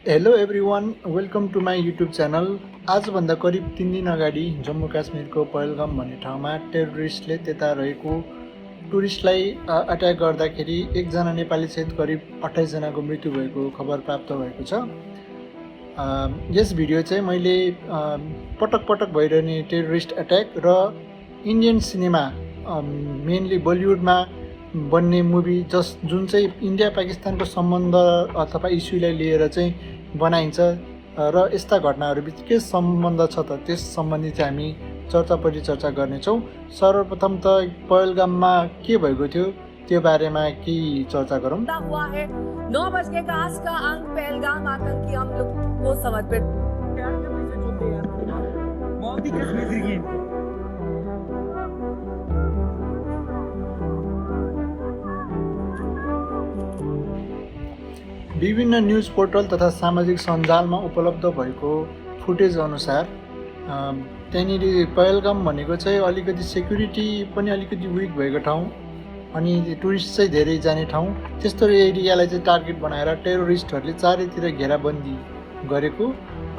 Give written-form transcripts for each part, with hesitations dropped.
Hello everyone, welcome to my YouTube channel. आजभन्दा करिब 3 दिन अगाडि जम्मू काश्मीरको पहलगाम भन्ने ठाउँमा टेरोरिस्टले त्यता रहेको टुरिस्टलाई अट्याक गर्दाखेरि एकजना नेपाली सहित करिब 28 जनाको मृत्यु भएको खबर प्राप्त भएको छ। यस भिडियो चाहिँ मैले पटक पटक भइरहने टेरोरिस्ट अट्याक र इन्डियन सिनेमा मेनली बलिउडमा बन्ने मुभी जुन चाहिँ इन्डिया पाकिस्तानको सम्बन्ध अथवा इस्युलाई लिएर चाहिँ बनाइन्छ र यस्ता घटनाहरूबिच के सम्बन्ध छ त त्यस सम्बन्धी चाहिँ हामी चर्चा परिचर्चा गर्नेछौँ। सर्वप्रथम त पहलगाममा के भएको थियो त्यो बारेमा केही चर्चा गरौँ। 9 का आज का अंक पहलगाम आतंकी हमलों को समर्पित। विभिन्न न्युज पोर्टल तथा सामाजिक सञ्जालमा उपलब्ध भएको फुटेज अनुसार त्यहाँनिर पहलगाम भनेको चाहिँ अलिकति सेक्युरिटी पनि अलिकति विक भएको ठाउँ अनि टुरिस्ट चाहिँ धेरै जाने ठाउँ, त्यस्तो एरियालाई चाहिँ टार्गेट बनाएर टेरोरिस्टहरूले चारैतिर घेराबन्दी गरेको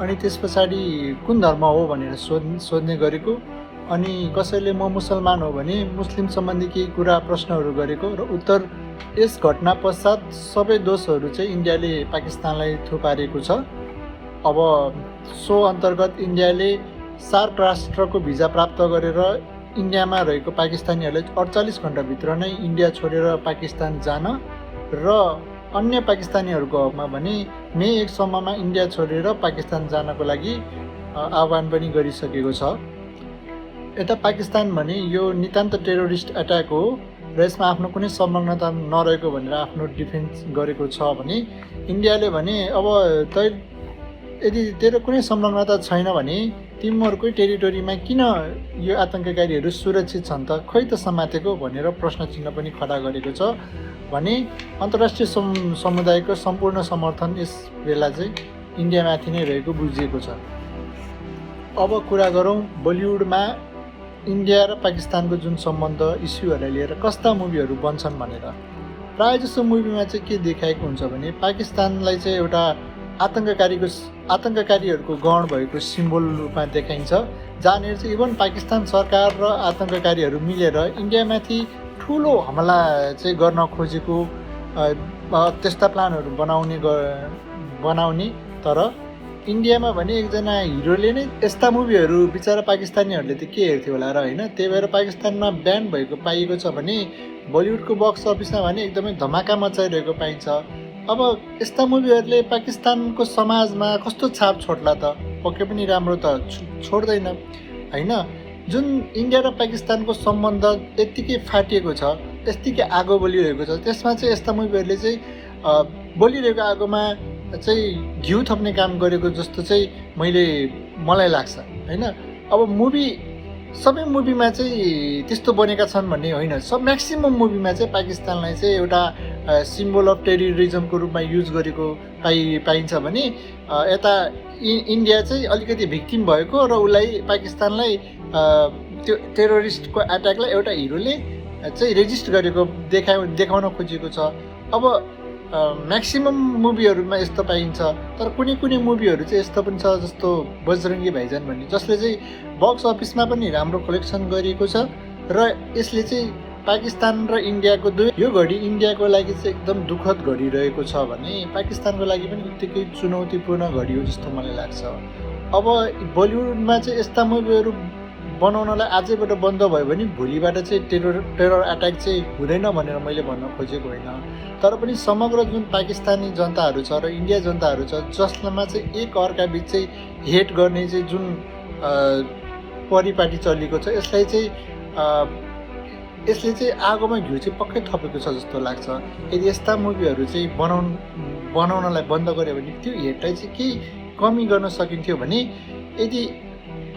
अनि त्यस पछाडि कुन धर्म हो भनेर सोध्ने गरेको अनि कसैले म मुसलमान हो भने मुस्लिम सम्बन्धी केही कुरा प्रश्नहरू गरेको र उत्तर यस घटना पश्चात सबै दोषहरू चाहिँ इन्डियाले पाकिस्तानलाई थुपारेको छ। अब सो अन्तर्गत इन्डियाले सार्क राष्ट्रको भिजा प्राप्त गरेर इन्डियामा रहेको पाकिस्तानीहरूलाई 48 घण्टाभित्र नै इन्डिया छोडेर पाकिस्तान जान र अन्य पाकिस्तानीहरूको हकमा भने मे 1 सम्ममा इन्डिया छोडेर पाकिस्तान जानको लागि आह्वान पनि गरिसकेको छ। यता पाकिस्तान भने यो नितान्त टेरोरिस्ट अट्याक हो र यसमा आफ्नो कुनै संलग्नता नरहेको भनेर आफ्नो डिफेन्स गरेको छ भने इन्डियाले भने अब यदि तेरो कुनै संलग्नता छैन भने तिमीहरूकै टेरिटोरीमा किन यो आतङ्ककारीहरू सुरक्षित छन् त, खोइ त समातेको भनेर प्रश्न चिन्ह पनि खडा गरेको छ भने अन्तर्राष्ट्रिय समुदायको सम्पूर्ण समर्थन यस बेला चाहिँ इन्डियामाथि नै रहेको बुझिएको छ। अब कुरा गरौँ बलिउडमा इन्डिया र पाकिस्तानको जुन सम्बन्ध इस्युहरूलाई लिएर कस्ता मुभीहरू बन्छन् भनेर। प्रायः जसो मुभीमा चाहिँ के देखाएको हुन्छ भने पाकिस्तानलाई चाहिँ एउटा आतङ्ककारीहरूको गण भएको सिम्बल रूपमा देखाइन्छ, जहाँनिर चाहिँ इभन पाकिस्तान सरकार र आतङ्ककारीहरू मिलेर इन्डियामाथि ठुलो हमला चाहिँ गर्न खोजेको त्यस्ता प्लानहरू बनाउने तर इन्डियामा भने एकजना हिरोले नै यस्ता मुभीहरू बिचरा पाकिस्तानीहरूले त के हेर्थ्यो होला र होइन, त्यही भएर पाकिस्तानमा ब्यान भएको पाइएको छ भने बलिउडको बक्स अफिसमा भने एकदमै धमाका मचाइरहेको पाइन्छ। अब यस्ता मुभीहरूले पाकिस्तानको समाजमा कस्तो छाप छोड्ला त, पक्कै पनि राम्रो त छोड्दैन होइन। जुन इन्डिया र पाकिस्तानको सम्बन्ध यत्तिकै फाटिएको छ, यत्तिकै आगो बलिरहेको छ, त्यसमा चाहिँ यस्ता मुभीहरूले चाहिँ बलिरहेको आगोमा चाहिँ घिउ थप्ने काम गरेको जस्तो चाहिँ मलाई लाग्छ होइन। अब सबै मुभीमा चाहिँ त्यस्तो बनेका छन् भन्ने होइन, म्याक्सिमम मुभीमा चाहिँ पाकिस्तानलाई चाहिँ एउटा सिम्बल अफ टेररिजमको रूपमा युज गरेको पाइन्छ भने यता इन्डिया चाहिँ अलिकति भिक्टिम भएको र उसलाई पाकिस्तानलाई त्यो टेरोरिस्टको एट्याकलाई एउटा हिरोले चाहिँ रेजिस्ट गरेको देखाउन खोजिएको छ। अब म्याक्सिमम मुभीहरूमा यस्तो पाइन्छ, तर कुनै मुभीहरू चाहिँ यस्तो पनि छ जस्तो बजरङ्गी भाइजान भन्ने, जसले चाहिँ बक्स अफिसमा पनि राम्रो कलेक्सन गरिएको छ र यसले चाहिँ पाकिस्तान र इन्डियाको यो घडी इन्डियाको लागि चाहिँ एकदम दुःखद घडी रहेको छ भने पाकिस्तानको लागि पनि उत्तिकै चुनौतीपूर्ण घडी हो जस्तो मलाई लाग्छ। अब बलिउडमा चाहिँ यस्ता मुभीहरू बनाउनलाई आजैबाट बन्द भयो भने भोलिबाट चाहिँ टेरर अट्याक चाहिँ हुँदैन भनेर मैले भन्न खोजेको होइन, तर पनि समग्र जुन पाकिस्तानी जनताहरू छ र इन्डिया जनताहरू छ जसमा चाहिँ एक अर्का बिच चाहिँ हेट गर्ने चाहिँ जुन परिपाटी चलेको छ यसले चाहिँ आगोमा घिउ चाहिँ पक्कै थपेको छ जस्तो लाग्छ। यदि यस्ता मुभीहरू चाहिँ बनाउनलाई बन्द गर्यो भने त्यो हेटलाई चाहिँ केही कमी गर्न सकिन्थ्यो भने यदि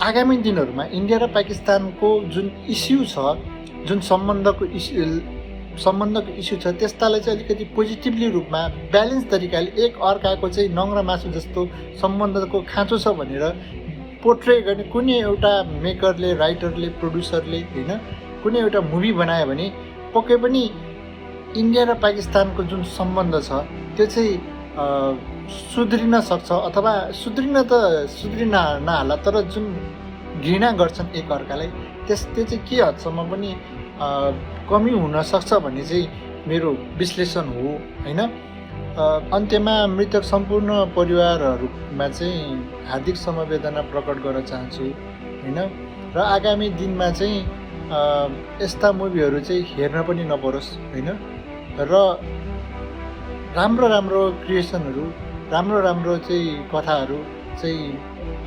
आगामी दिनहरूमा इन्डिया र पाकिस्तानको जुन इस्यु छ, जुन सम्बन्धको इस्यु छ त्यसलाई चाहिँ अलिकति पोजिटिभली रूपमा ब्यालेन्स तरिकाले एक अर्काको चाहिँ नङ्ग्रा मासु जस्तो सम्बन्धको खाँचो छ भनेर पोर्ट्रे गर्ने कुनै एउटा मेकरले, राइटरले, प्रड्युसरले होइन कुनै एउटा मुभी बनायो भने पक्कै पनि इन्डिया र पाकिस्तानको जुन सम्बन्ध छ त्यो चाहिँ सुध्रिन सक्छ अथवा सुध्रिन नहाला तर जुन घृणा गर्छन् एकअर्कालाई त्यो चाहिँ के हदसम्म पनि कमी हुनसक्छ भन्ने चाहिँ मेरो विश्लेषण हो होइन। अन्त्यमा मृतक सम्पूर्ण परिवारहरूमा चाहिँ हार्दिक समवेदना प्रकट गर्न चाहन्छु होइन। र आगामी दिनमा चाहिँ यस्ता मुभीहरू चाहिँ हेर्न पनि नपरोस् होइन। र राम्रो क्रिएसनहरू राम्रो चाहिँ कथाहरू चाहिँ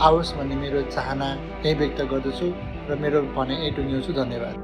आओस् भन्ने मेरो चाहना यही व्यक्त गर्दछु र मेरो भनाइ यही टुङ्ग्याउँछु। धन्यवाद।